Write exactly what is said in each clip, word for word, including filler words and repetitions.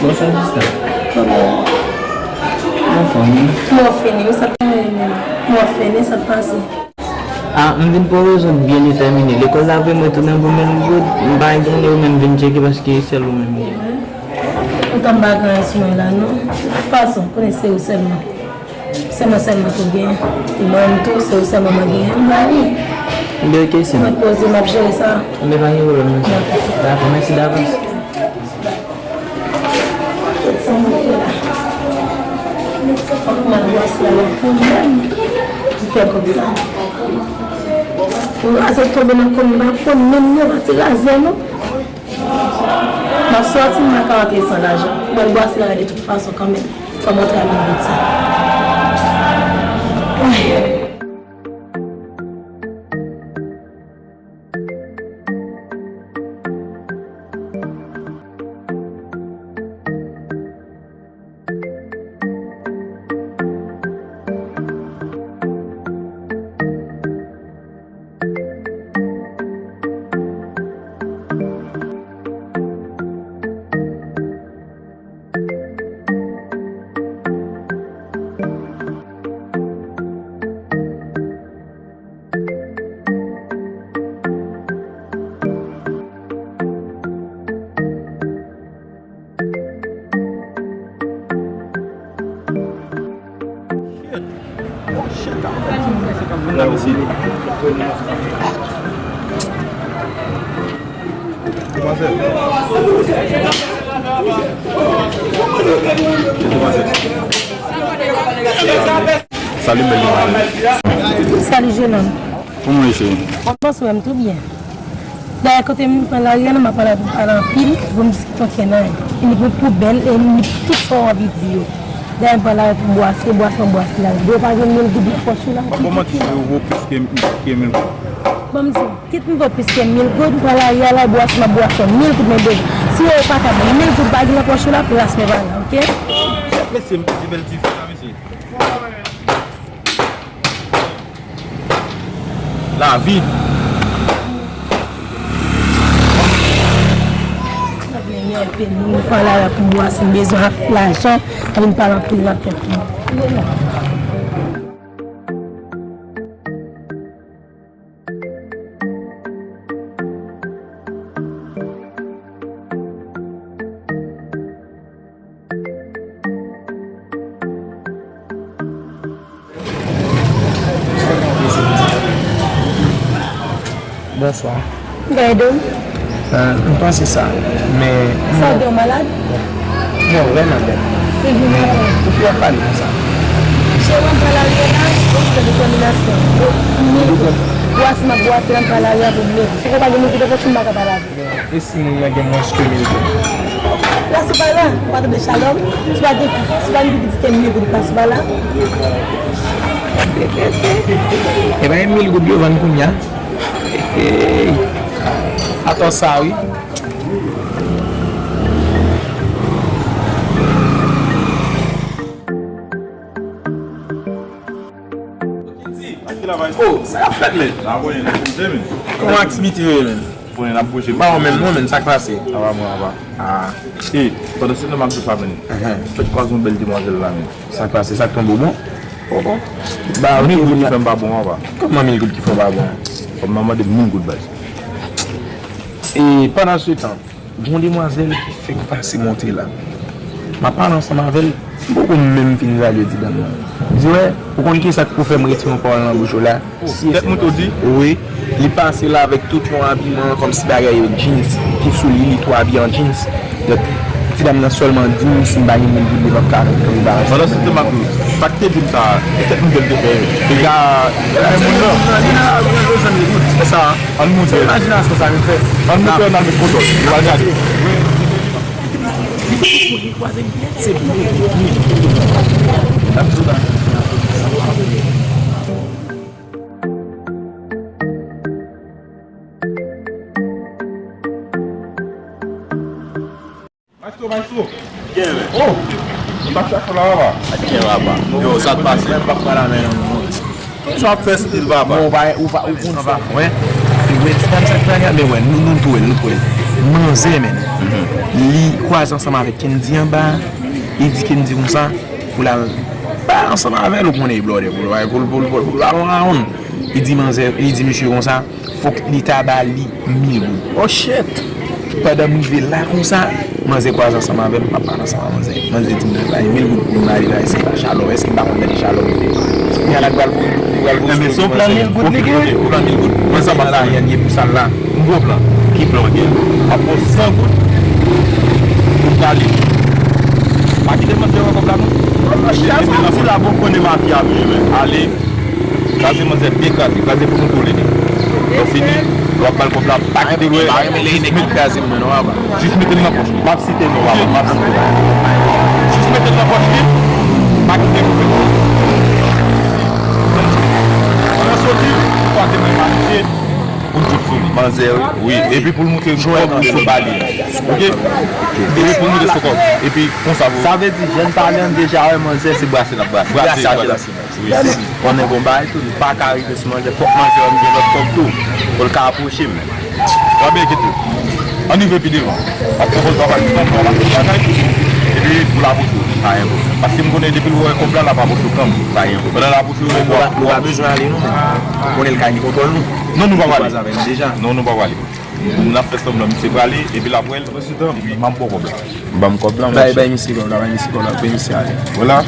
Bonswa sista. Kòman w ye? Anfòm wi. Kòman w fini? Wi, sa k pase menm? Kòman w fini? Sa k pase? Ah, m vin pou yon rezon byen detèmine. Lekòl la vle m retounen pou menm bout, m pa gen, ou menm vin tcheke paske sèl ou menm m gen. Poutan m pa gen anyen sou mwen la non. De tout fason, konnen se ou sèlman. Se mwen sèlman ki gen. E mwen menm tou, se ou sèlman mwen genyen. M ba li. Enben, ok, sè m. Mwen poze, m ap jere sa. Enben, pa gen pwoblèm, non, sè. Dakò. Dakò, mèsi davans. Tout sa mwen fè la. Fòk m al bwase a la pou mwen. M fè kòb sa. Pou raze tonbe nan kò m, m pa konn menm non, pa ti raze non. M ap sòti, m pa ka rantre san lajan. Mwen bwase la de tout fason kanmenm. Fò m rantre a mil goud sa. Ay. Salut, bèl demwazèl. Salut, jeune homme. Kòman w ye, cheri? Bonswa, m tou byen. Dayè, kote m pran lari a, m ap pale, pale anpil, pou m diskite yon kenay. Li pou poubèl, e li tout sa w anvi di yo. Dayè, m pran lari pou bwase, bwase, m bwase lari. Yo pa gen mil goud nan pòch ou la. Kòman ti yo vo plis ke, ke mil goud? Bon, m di w, kit m vo plis ke mil goud, m pran lari a la, bwase, m ap bwase, mil goud mwen bezwen. Si yo pa ka ban mil goud, pa gen nan pòch ou la, plas mwen pa la, oke? Mesye, m di bèl ti fi sa, mesye. Lavi. Sa vle nève m, m pran lari a pou m bwase, m bezwen lajan, epi m pale anpil nan tèt mwen. Bonswa. Gade w. Ah, m panse sa, men... Sa w gen, w malad? Mwen vrèman bèt. Men poukisa w ap pale konsa? Se w ap pale a la, se detèminasyon. Bwase m ap bwase, m ap pale a la pou mwen. Si w pa gen moun ki te fè, m pa ka pale avè w. E si moun nan gen mwens ke mil goud? Plas ou pa la, ou pa tande Shalom? Si w pa gen, si w pa gen pipiti ke mil goud, plas ou pa la? E pa gen mil goud yo vann kounye a? Atò sa wi. Oh, sa y ap fèt, men? Kòman aktivite yo ye, men? Konnen n ap bouje. Ba w menm non, men sa k pase? Apa mwen, apa. Ah. E, pandan se tan m ap di w sa, men. Fèk kwaze yon bèl demwazèl la, men. Sa k pase, sa k tonbe w bon? Oh, oh. Ba, mil goud ki fè m pa bon, apa. Kòman mil goud ki fè w pa bon? Kòm nan mande mil goud, baz. E pandan se tan, gon demwazèl ki fèk pase monte la. M ap pale ansanm avè l, m poko menm fin salye ti dam nan. M di, wè, ou konn kisa k pou fè m retire yon pawòl nan bouch ou la? Tèt moto di? Wi. Li pase la avèk tout yon abiman kòmsi bagay yo jeans ki sou li, li tou abiye an jeans. Donk, ti dam nan sèlman di m si m pa gen mil goud li p ap ka tonbe ba. Pandan se tan m ap di w, sa k te di m sa, e tèt moute l te fè. Piga, e menm moun nan. Se sa. Ann moute. Se imajinasyon sa nou fè. Ann moute, ann al met kontwòl. Nou al gade. Se byen. Maestro, maestro. Gen, men. Oh! M pa chache la, papa. Gen, papa. Yo, sa k pase? Mwen pa pral avè yon moun. Sa w ap fè stil, papa? Bon, ou pa, ou pa, ou konn sa. Mwen? Mwen, ti dam sa k fè, men wè, nou, nou twouve l, nou twouve l. Manzè, men, li kwaze ansanm avèk Kendy anba, li di Kendy konsa pou l al bay ansanm avè l, ou konnen, blòdè, pou l, pou l, pou l, pou l, pou l al yon rawonn. Li di manzè, li di misye konsa, fòk li ta ba li mil goud. Oh shit! Pandan m rive la konsa, manzè kwaze ansanm avè m, m ap pale ansanm ak manzè. Manzè di m, "Bay mil goud pou m ale la, se pa chalò, èske m pa konn tande chalò?" Kounye a la, li pral pou, li pral pou. Enben, se yon plan mil goud li gen. Plan mil goud. Mwen sa pa sa, anyen, li pou sa la. M gon plan. Ki plan w gen? M ap pran san goud pou m ale. Pa kite manzè wè kòb la, non. Mwen chita sa. Epi nan sila, bon, konnen mafya m ye, men. Ale. Kraze manzè byen kraze, kraze pou nou boule li. Lè w fini, lè w ap ba l kòb la, pa kite l wè. Pa renmen lè nèg ki kraze m nan, non, papa. Jis mete l nan pòch li. M ap site non, papa, m ap site non. Jis mete l nan pòch li, pa kite l wè. Lè w soti, kwaze men m a misye, pou l jòf sou li. Manzè, wi. Wi, epi pou l montre m kòb li sou ba li. Oke? Epi pou l montre sou kòb. Epi konsa pou. Sa vle di, jèn talè an deja wè manzè se brase l ap brase. Brase, brase. Wi. Konnen gon bagay tou, li pa ka rive sou manzè, fòk manzè an gen lòt kòb tou, pou l ka apwoche m. Trè byen, kite. Ann rive pi devan. Paske fòk w ap fè yon bagay, epi pou l apwoche w, pa gen pwoblèm. Paske m konnen depi l wè kòb la, l ap apwoche w kanmenm, pa gen pwoblèm. Pandan l apwoche w, men, nou pa bezwen ale, non, men. Konnen l ka gen kontwòl nou. Non, nou pa prale. Li kwaze avè m deja. Non, nou pa prale. N ap fè sanblan, misye prale, epi l ap wè l, epi m ap ba w kòb la. Ban m kòb la, monchè. Bay, bay misye kòb la, bay misye kòb la, pou misye ale. Vwala.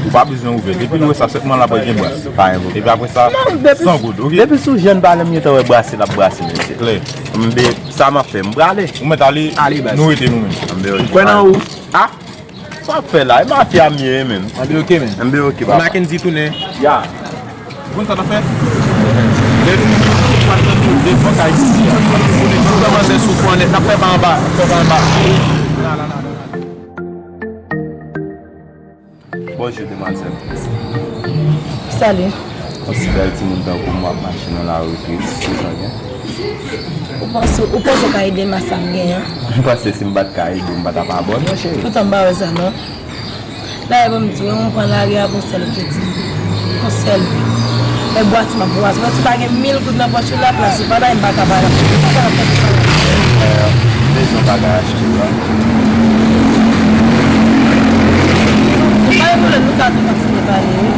Ou pa bezwen ouvè. Depi l wè sa, sèlman l ap wè gen bras. Pa gen pwoblèm. Epi apre sa, san goud, oke? Depi sou jèn pale m gentan wè brase, l ap brase, mesye. Klè. Mbe, sa m ap fè, m prale. Ou mèt ale, ale, baz. Nou rete nou menm. Mbe, oke. Kwè nan ou. Ah! Sa w ap fè la? E mafya m ye, menm. Anbe oke, menm. Anbe oke, papa. Mackendy tounen. Ya. Ou konn sa n ap fè? Lè nou pral nan devan kay Kendy a. Pou nou pran manzè sou kò nèt, n ap fè pa anba, fè pa anba. La, la, la, la, la. Bonjou, demwazèl. Salut. Yon ti bèl timoun tankou m w ap mache nan lari tris, kisa w gen? Ou panse, ou panse w ka ede m ak sa m genyen an? M panse si m pa t ka ede w, m pa t ap abòne w, cheri. Poutan m pa wè sa non. Dayè, ban m di w, mwen pran lari a pou sèl kredi. Pou sèl. E bwati m ap bwati. Mwen si pa gen mil goud nan pòch ou la, plase pa la, m pa ka ba la. Bezwen bagay achte la. Se pa yon pwoblèm, nou ka tou kontinye pale, wi.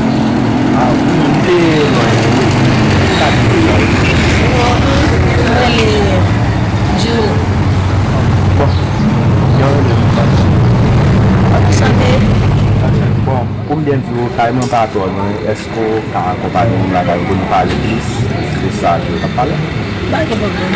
Ah, wi, m te lwen, wi. M ka kite la, wi. Mwen rele Djo. Bon, yo rele m Djo. Chante. Bon, pou m byen di w, kay mwen pa twò lwen. Èske w ka akonpanye m lakay ou pou nou pale plis de sa ke w t ap pale? Pa gen pwoblèm.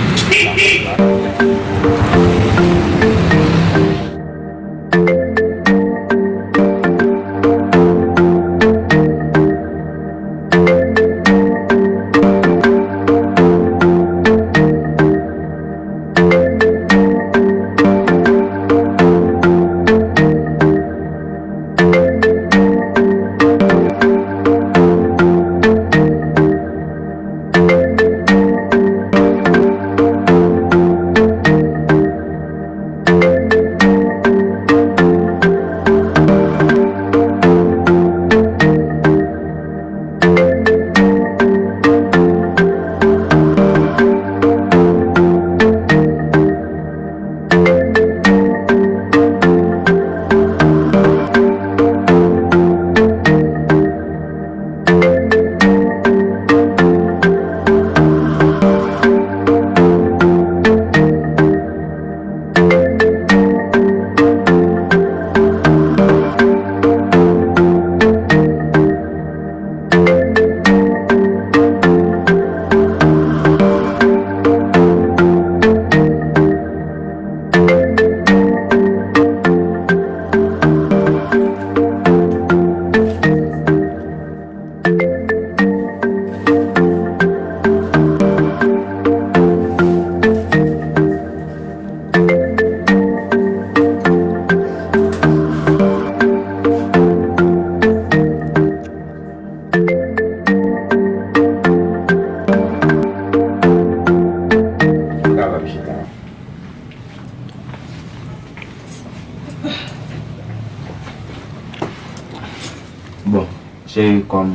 Bon, cheri, kòm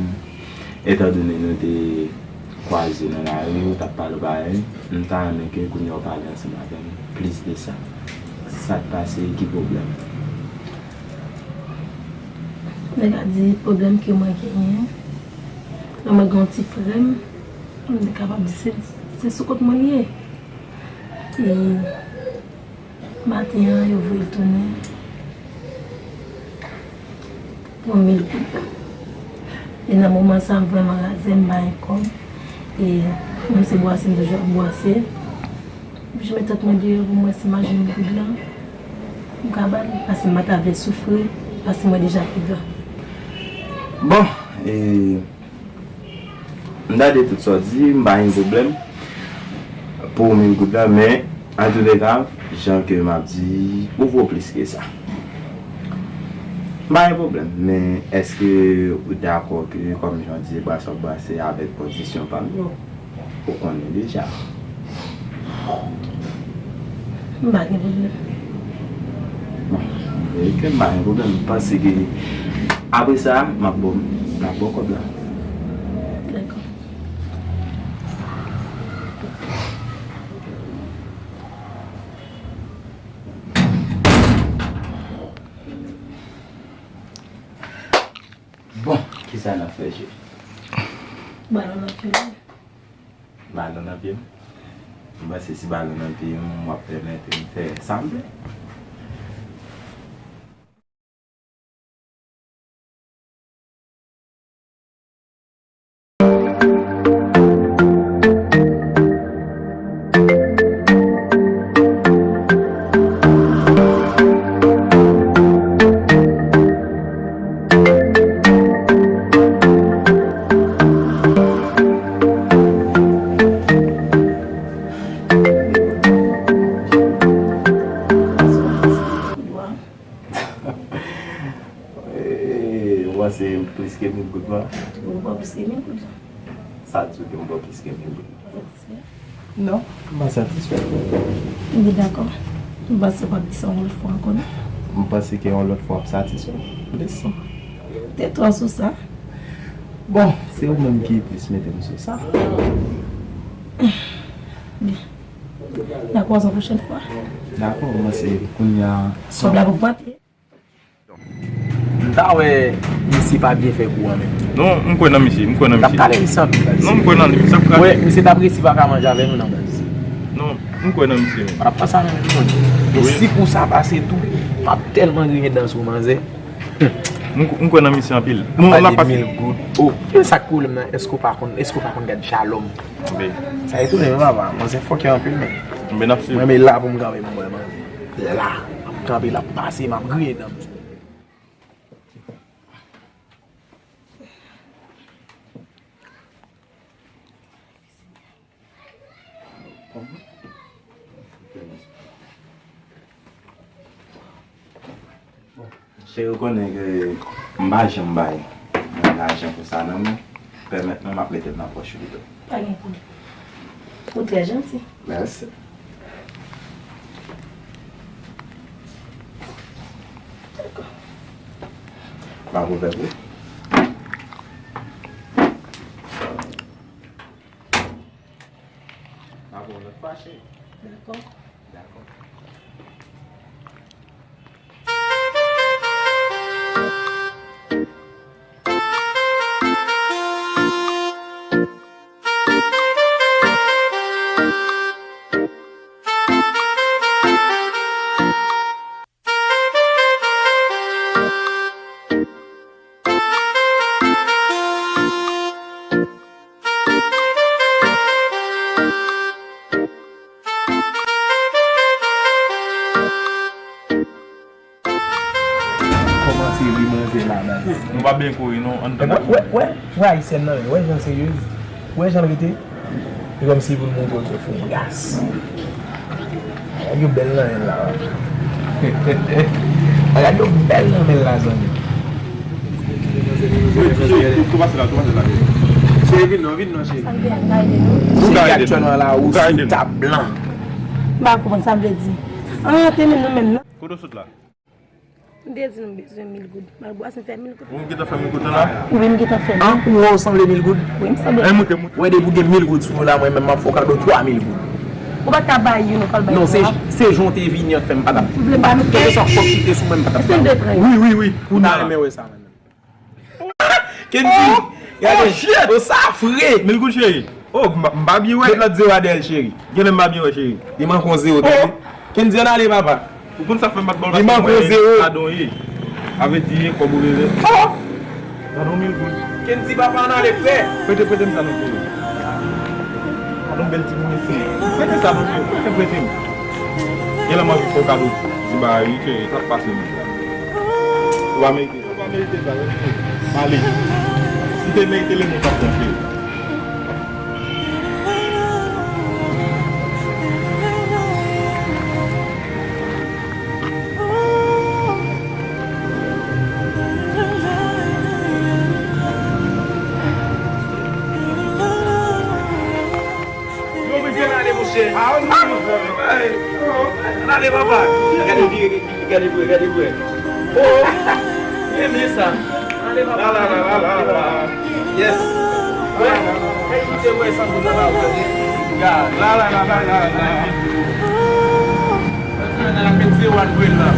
etandone nou te kwaze nan lari, ou t ap pale w bagay, m ta renmen ke kounye a w pale ansanm avè m plis de sa. Sa k pase, ki pwoblèm? Nèg la di pwoblèm ke mwen genyen, lè mwen gen yon ti frè m, m te kapab di se, se sou kont mwen li ye. E maten an, yo voye l tounen pou mil goud. E nan moman sa, m vrèman razè, m pa gen kòb. E menm se bwase, m toujou ap bwase. Epi, m mete tèt mwen deyò pou m wè si m a jwenn mil goud lan, m ka ba l. Paske m pa ta vle soufri, paske mwen deja pi gran. Bon, e M ta de tout sa w di, m pa gen pwoblèm pou mil goud la, men, antouleka, jan ke m ap di, ou vo plis ke sa. M pa gen pwoblèm, men èske ou dakò ke, kòm jan w di, se bwase w ap bwase avèk kondisyon pa m yo? Ou konnen deja. M pa gen pwoblèm. Bon, e ke m pa gen pwoblèm. M panse ke apre sa, m ap ba w, m ap ba w kòb la. Dakò. Bon, kisa n ap fè, cheri? Balon nan pye m. Balon nan pye m? M panse si balon nan pye m, w ap pèmèt m fè sa m vle. Eh, ou panse m plis ke mil goud lan? Ou pa plis ke mil goud lan. Sa di w ke m ba w plis ke mil goud lan? Non, m pa satisfè. Wi, dakò. M panse w p ap di sa yon lòt fwa ankò, non? M panse ke yon lòt fwa w ap satisfè. Mèsi. Te twò sou sa. Bon, se ou menm ki plis mete m sou sa. Byen. N a kwaze yon pwochèn fwa. Dakò, mwen se kounye a. Kòb la p ap ogmante. M ta wè misye pa byen fè kou an menm. Non, m kwè nan misye, m kwè nan misye. L ap kale misye anpil, baz. Non, m kwè nan li, misye ap kale. Wè, misye t ap resi pa ka manje avè nou nan baz. Non, m kwè nan misye menm. Pa t ap pase avè nou, non. Men si kou sa pase tou, m ap tèlman griyen dan sou manzè. M, m kwè nan misye anpil. Bon, n ap pase. Pale de mil goud. Oh, men sa k pwoblèm nan? Èske w pa konn, èske w pa konn gad jalòm? Sa etone m, papa. Manzè fòkè anpil, men. Mwen menm la pou m kanpe pou m wè manzè. La, m ap kanpe, l ap pase, m ap griyen dan m. Cheri, ou konnen ke m pa janm bay moun lajan konsa nan men. Pèmèt mwen, m ap mete l nan pòch ou pito. Pa gen pwoblèm. Ou trè janti. Mèsi. Dakò. M ap ouvè pou ou. M ap yon lòt fwa, cheri. Dakò. Dakò. Kòmanse li manje la, baz. Nou pa byen kouri, non. Ann tann. Wè, wè, wè, wè Ayisyèn nan, wè jan seryez, wè jan l rete. E kòmsi pou l montre w ke fougas. Bagay yo bèl nan men l la. Bagay yo bèl nan men l la, zanmi. Wi, cheri, tou, tou pase la, tou pase la. Cheri, vin non, vin non, cheri. Cheri, aktyèlman la, ou sou tab blan. M pa konprann sa m vle di. An, te menm nou menm, non. Kote w sot la? M te di nou bezwen mil goud. Malgre w ap fè mil goud. Ou gentan fè mil goud la? Wi, m gentan fè. An, ou wè w sanble mil goud? Wi, m sanble. Mwen, mwen, mwen, depi w gen mil goud sou ou la, mwen menm, m ap fè w kado twa mil goud. Ou pa t ka bay youn, ou pral bay twa. Non, se, se jan w te vini an k fè m pa t ap. Ou vle m ba nou kèk? Kèlkeswa kòb ki te sou mwen, m pa t ap bay. Wi, wi, wi. Ou ta renmen wè sa, mwen menm. Kendy, gade. Oh, shit! Oh, sa fre! Mil goud, cheri. Oh, m pa, m pa byen wè. Met lòt zewo a dèyè l, cheri. Genlè m pa byen wè, cheri. Li manke yon zewo, tande. Kendy, ann ale, papa. Ou konn sa fè m pa t ba w? Li manke yon zewo. Gadon ye. Sa vle di, kòb ou bezwen. Oh! Gadon mil goud. Kendy, papa, ann ale, frè. Prete, prete m sa non, cheri. Gadon bèl timoun isi. Prete sa non, cheri. Prete, prete m. Genlè m anvi fè w kado ti bagay, wi, cheri. Sa ap pase, wi. Ou pa merite. Ou pa merite sa, merite. M ale. Si te merite lemon, t ap pran cheri. Yo, mwen vin ale, monchè. Ah, non, non, non. Ann ale, papa. Gade vire, gade vire, gade vire. Oh, renmen sa. Ann ale, papa. La, la, la, la, la, la. Yes. Wè, kay kite wè sa pou la, la, la. La, la, la, la, la, la. Mwen la, mete zewo a dwe la.